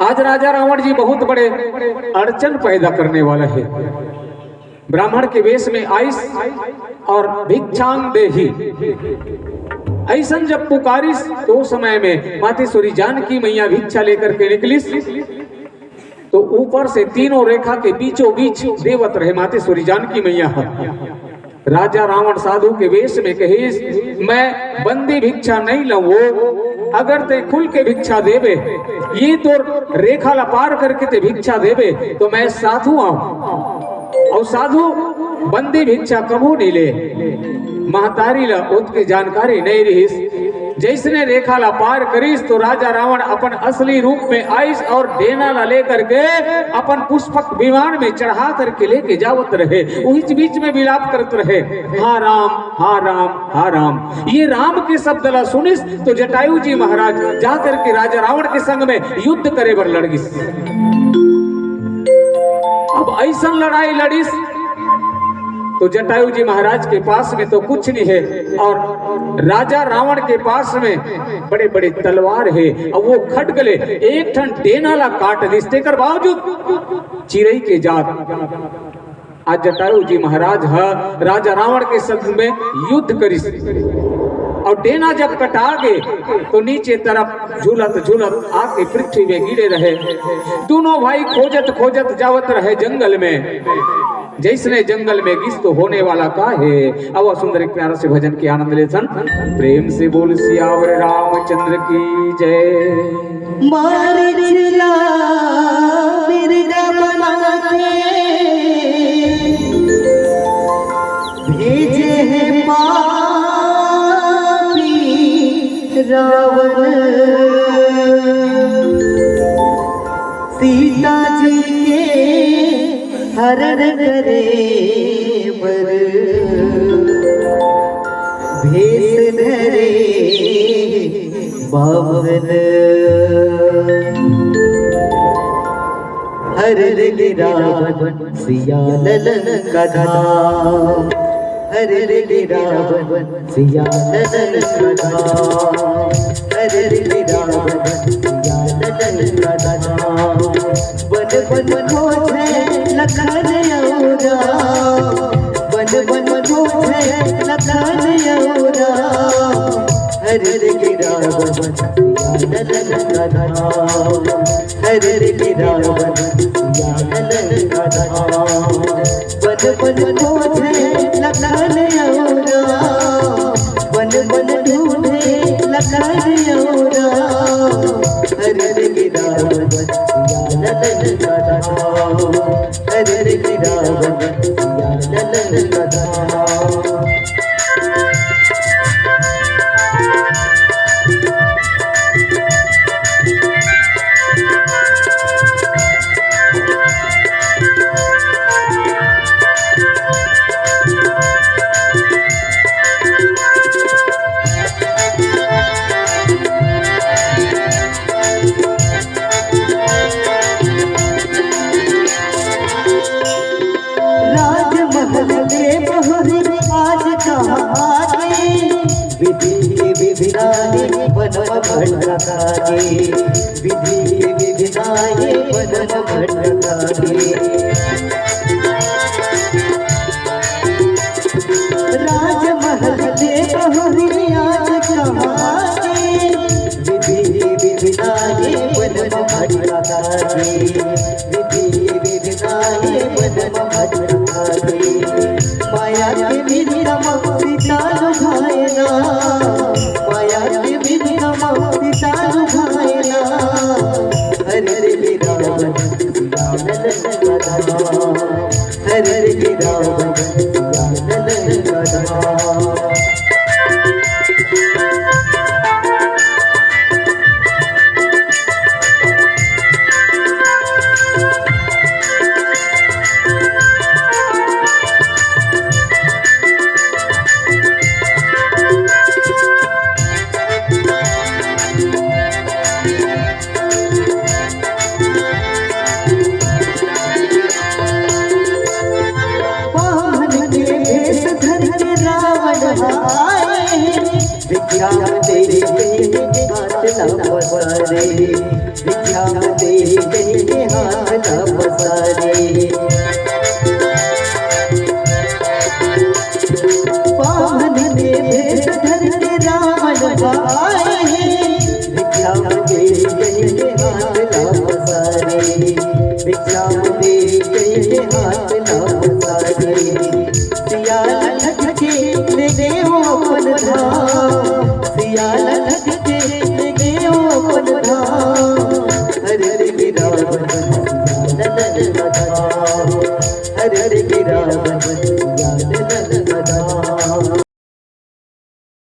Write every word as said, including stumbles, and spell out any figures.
आज राजा रावण जी बहुत बड़े अड़चन पैदा करने वाला है। ब्राह्मण के वेश में आइस और भिक्षांग देही। ऐसन जब पुकारिस तो उस समय में मातेश्वरी जानकी मैया भिक्षा लेकर के निकलिस, तो ऊपर से तीनों रेखा के बीचों बीच देवत रहे मातेश्वरी जानकी मैया। राजा रावण साधु के वेश में कहिस, "मैं बंदी भिक्षा नहीं लऊं, अगर ते खुल के भिक्षा देबे, ये तो रेखा ला पार करके ते भिक्षा देबे, तो मैं साधु आऊं।" और साधु बंदी भिक्षा कभू नहीं ले। महतारी ला ओतके जानकारी नहीं रहिस। जैसने रेखा ला पार करिस तो राजा रावण अपन असली रूप में आइस और डेना ला लेकर के अपन पुष्पक विमान में चढ़ा करके लेके जावत रहे। उहिच बीच में विलाप करत रहे, "हा राम, हा राम, हा राम।" ये राम के शब्द ला सुनिस तो जटायु जी महाराज जा करके राजा रावण के संग में युद्ध करे बर लड़ गिस। अब ऐसन लड़ाई लड़िस तो जटायु जी महाराज के पास में तो कुछ नहीं है, और राजा रावण के पास में बड़े बड़े तलवार है। अब वो खड्ग ले एक ठन डेना ला काट दिस, तेकर बावजूद चिरई के जात आज जटायु जी महाराज ह राजा रावण के संग में युद्ध करिस, और डेना जब कटा गे तो नीचे तरफ झूलत झूलत आके पृथ्वी में गिरे रहे। दोनों भाई खोजत खोजत जावत रहे जंगल में। जैसने जंगल में गिस तो होने वाला का है। अब सुंदर एक प्यारा से भजन के आनंद लेथन। प्रेम से बोल सियावर रामचंद्र की जय। मारिच ला मिर्गा बना के भेजे हे पापी रावण, सीता जी के हरण करे बर भेष धरे बामन। हर रे रावण सिया लंका धाम, हर रे रावण सिया लंका धाम, हर रे रावण सिया लंका धाम। बन बन खोजे लखन अउ राम, बन बन खोजे लखन अउ राम। हर रे रावण सिया लंका धाम, हर रे रावण सिया लंका धाम। बन बन खोजे लखन अउ राम, बन बन ढूंढे लखन अउ राम। हर रे रावण सिया लंका धाम, हर रे रावण सिया लंका धाम। राजमहल के बहुरी आज कहाँ आ गई, विधि के विधि नाही बनवा भटका गे, विधि के विधि नाही बनवा भटका गे। राजमहल के बहुरी आज कहाँ आ गई, विधि के विधि नाही बनवा भटका गे। विधि विधि नाही बनवा भटका गे। माया के विधि नमक सीता लुभाए ना, माया के विधि नमक सीता लुभाए ना। हर रे रावण सिया लंका धाम, हर रे रावण सिया लंका धाम। भिक्षा दे कहि हाथ ला पसारे, भिक्षा दे कहि हाथ ला पसारे। बामन के भेष धर के रावण हा